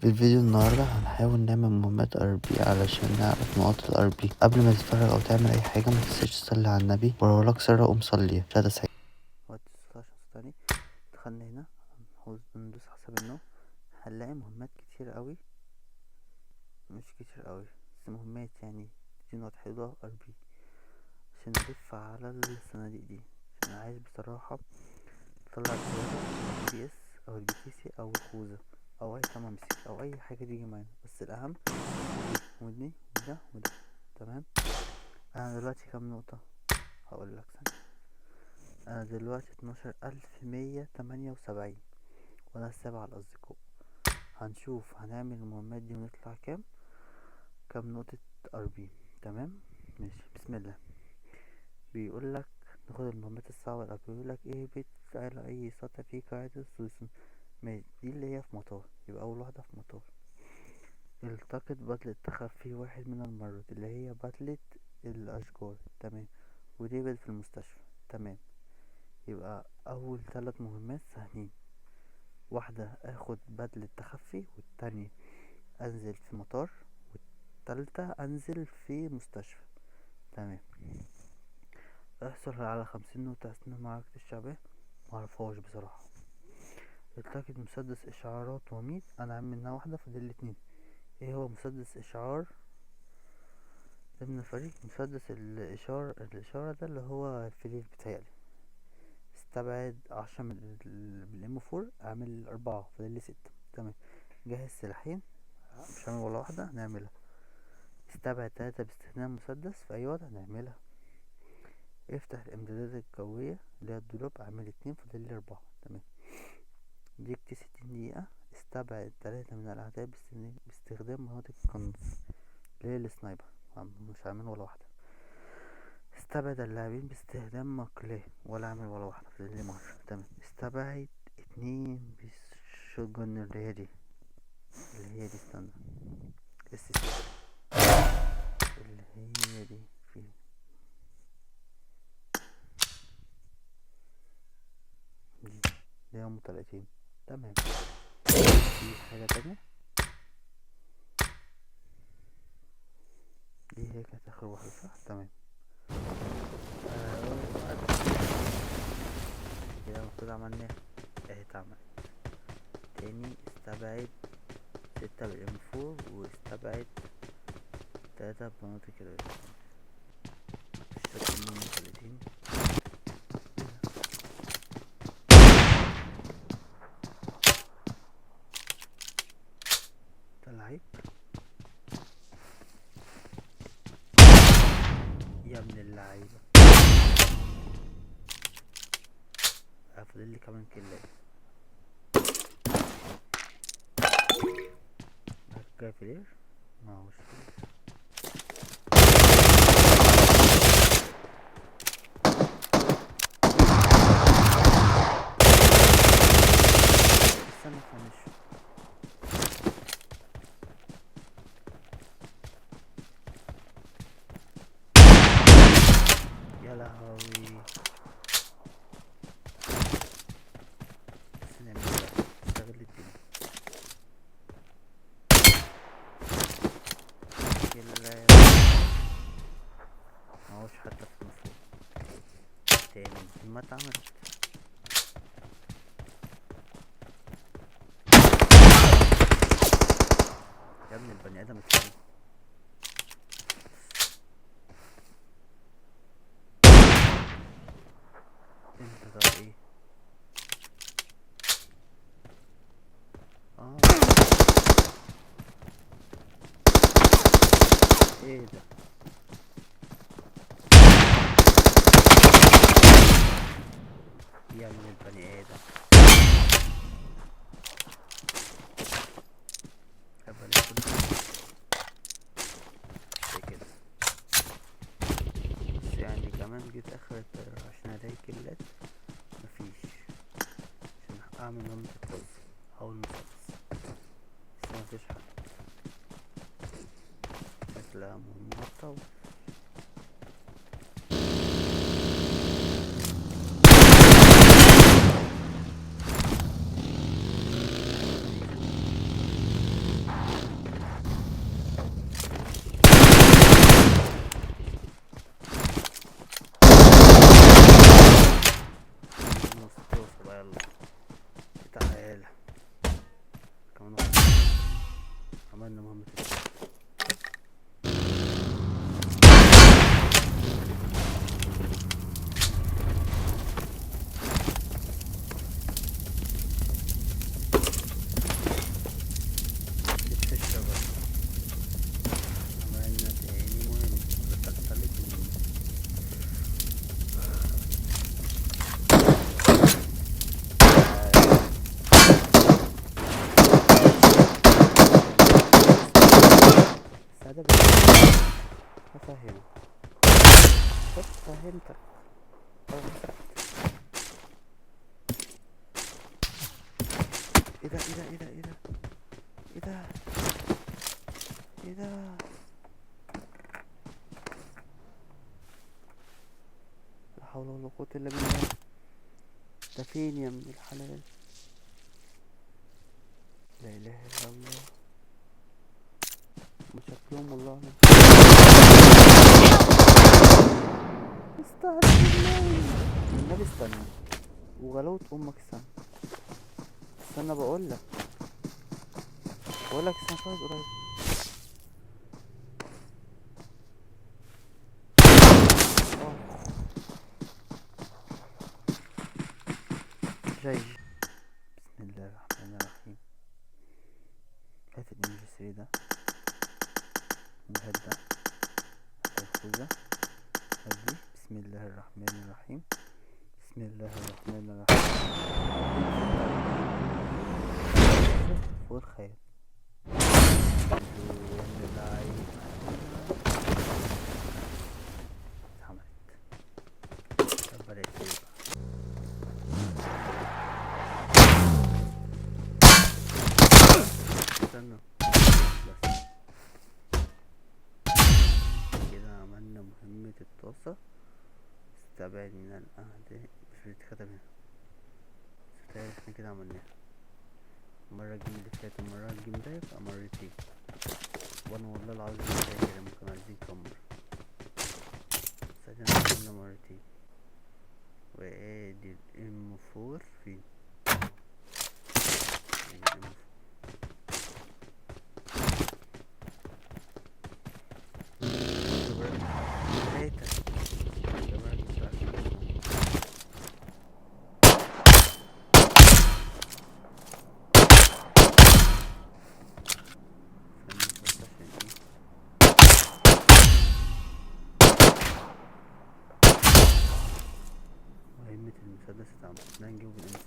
في الفيديو النهاردة هنحاول نعمل مهمات RP علشان نعرف نقاط ال RP. قبل ما تتفرج او تعمل اي حاجة ما تنساش تصلي على النبي، ولو لك سر قوم صليها. شهادة سعيدة. وقت 16 ثانية. دخلنا هنا ندوس حسب النوع، هنلاقي مهمات كتير قوي، مش كتير قوي بس مهمات يعني دي نقط حلوة RP عشان نلف على الصناديق دي. عشان انا عايز بصراحة اطلع البي اس او البي تي سي او الخوذة او اي تمامسك او اي حاجة تيجي معانا، بس الاهم ودي وده وده. تمام، انا دلوقتي كام نقطة؟ هقول لك ثانية. انا دلوقتي 12178 وانا السابع على الاصدقاء. هنشوف هنعمل المهمات دي ونطلع كام نقطة RP. تمام ماشي، بسم الله. بيقول لك ناخد المهمات الصعبة الأول. بيقول لك ايه؟ بيت على اي سطح فيه قاعدة سويسون. ماشي، دي اللي هي في مطار، يبقى اول واحدة في مطار. التقط بدلة تخفي واحد من المرات اللي هي بدلة الاشجار. تمام، ودي بقت في المستشفى. تمام، يبقى اول 3 مهمات سهلين. واحدة اخد بدلة تخفي، والتانية انزل في مطار، والتالتة انزل في مستشفى. تمام، احصل على 50 نقطة اثناء معركة الشعبية. معرفهاش بصراحة. التقط مسدس اشعارات وميض، انا عامل منها واحدة فاضل لي 2. ايه هو مسدس اشعار ضمن الفريق؟ مسدس الاشارة ده اللي هو الفلير بتاعي. استبعد 10 من الام فور، اعمل 4 فاضل لي 6. تمام، جهز سلاحين، مش هعمل ولا واحدة، نعملها. استبعد 3 باستخدام مسدس في اي وضع، نعملها. افتح الامدادات الجوية اللي هي الدولاب، اعمل 2 فاضل لي 4. تمام، ديك 60 دقيقة. استبعد 3 من الأعداء باستخدام مناطق القنص اللي هي السنايبر، مش هعمل ولا واحدة. استبعد اللاعبين باستخدام مقلاة، ولا اعمل ولا واحدة، فاضل لي مرة. تمام، استبعد 2 بالشوت جن اللي هي دي، اللي هي دي، استنى، اس سي اللي هي دي، في دي اللي هم 30. تمام، في حاجة تانية؟ دي هي كانت آخر واحدة صح؟ تمام. كده المفروض عملنا اهي، اتعملت تاني. استبعد 6 بالام فور، واستبعد 3 بمناطق كده. مش فاكر انهم 30. ده لعيب يا ابن اللعيبة. فاضل لي كمان كلاية. جاي فلير؟ ما هوش فلير. استنى فنش. يا لهوي، بس نعمل ايه؟ نستغل الدنيا. يلا معهوش حتى في المفروض تاني ما اتعملت. يا ابن البني ادم اتعمل. انت طب ايه؟ ايه ده؟ يا ابن البني ادم. كده بس يعني كمان جيت اخر الطيارة عشان الاقي كلات مفيش، عشان اعمل مهمة القذف او المسدس، بس مفيش حد. شكلها مهمة طول. عملنا مهمة. في الشجرة. عملنا تاني مهمة، تالت مهمة. السعادة هفهمك. طب فهمتك. ايه ده ايه ده ايه ده ايه ده ايه ده ايه ده؟ لا حول ولا قوة الا بالله. ده فين يا ابن الحلال؟ لا اله الا الله. شكلهم والله اعلم. استهدى بالله النبي، استنى وغلاوة امك، استنى استنى، بقول لك استنى، في واحد قريب. جاي. بسم الله الرحمن الرحيم. هات ال MG 3 ده، وهات ده، هات الخوذة، هات دي. بسم الله الرحمن الرحيم. بسم الله الرحمن الرحيم. فوق الخيال. اتعملت. طب بلاش بقى. استنى بس كده. عملنا مهمة الطاسة. استبعد من الأعداء، مش بتتكتب هنا بس بتهيألي احنا كده عملناها. المرة ال game اللي فاتت والمرة ال game ده يبقى مرتين. وانا والله العظيم مش فاكر هما كانوا عايزين كام مرة، بس ادينا عملنا مرتين. وادي ال M 4 فين؟ ادي ال M 4. تلاتة. مهمة المسدس اتعملت. نجيبه بالإنسان.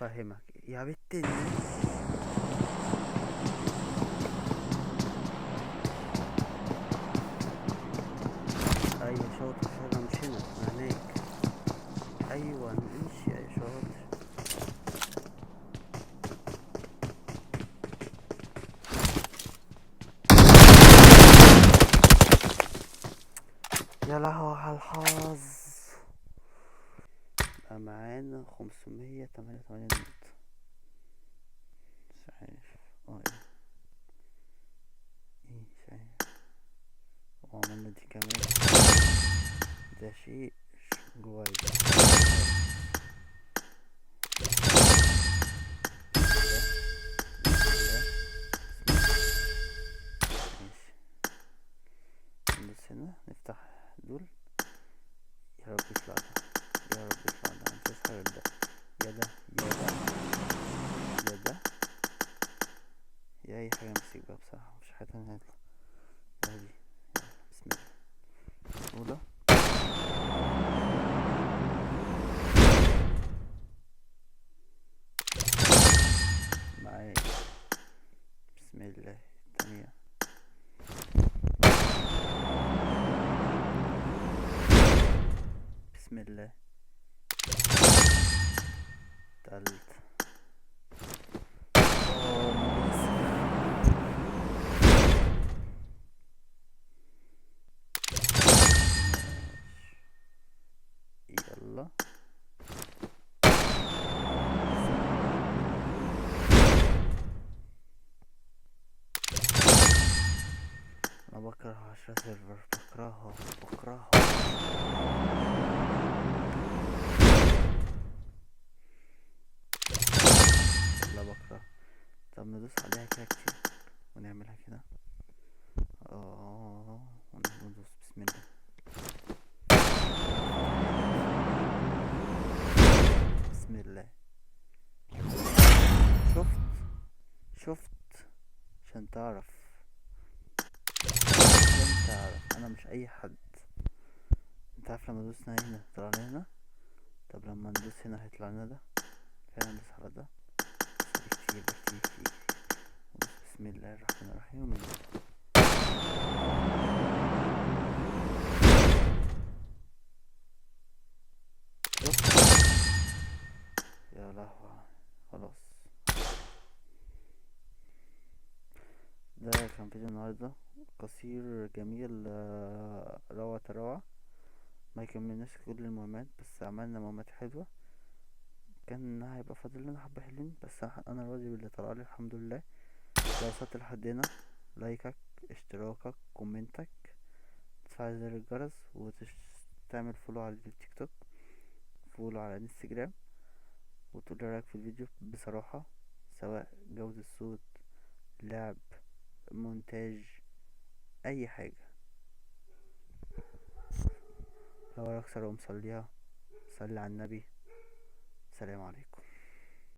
فهمك يا بنت. ايوه شاطر، انا مش هنا، انا هناك. ايوه امشي يا شاطر. يا لهوي على الحظ. بقى معانا 588 نقطة. مش عارف ايه مش عارف. وعملنا دي كمان. ده شيء جواي. ماشي، ندوس هنا نفتح دول. يا رب يطلع ده، يا رب يطلع ده. انا مش عايز حاجة ده، يا ده يا ده يا ده يا اي حاجة. امسك بقى بصراحة، مش حاجة تانية هتطلع. يا دي، يلا بسم الله. الأولى معايا، بسم الله. التانية بسم الله. تالتة. يلا انا بكره 10 سيرفر، بكرهها بكرهها. لا بكره. طب ندوس عليها كده كتير ونعملها كده، وندوس بسم الله. بسم الله. شفت شفت عشان تعرف، عشان تعرف انا مش اي حد. انت عارف لما دوسنا هنا طلع لنا هنا، طب لما ندوس هنا هيطلع لنا ده، فعلا ندوس على ده كتير كتير كتير. بسم الله الرحمن الرحيم. يا لهوي، خلاص ده كان فيديو النهارده قصير جميل، روعة روعة. ما كملناش كل المهمات بس عملنا مهمات حلوة. كان هيبقى فاضل لنا حبة حلوين، بس انا راضي باللي طلع لي الحمد لله. لو وصلت لحد هنا لايكك، اشتراكك، comment ك، تفعل زر الجرس، وتعمل follow على التيك توك، follow على الانستجرام، وتقول لي رايك في الفيديو بصراحة، سواء جودة الصوت، لعب، مونتاج، اي حاجة. لو وراك صلاة ومصليها، صلي على النبي. سلام عليكم.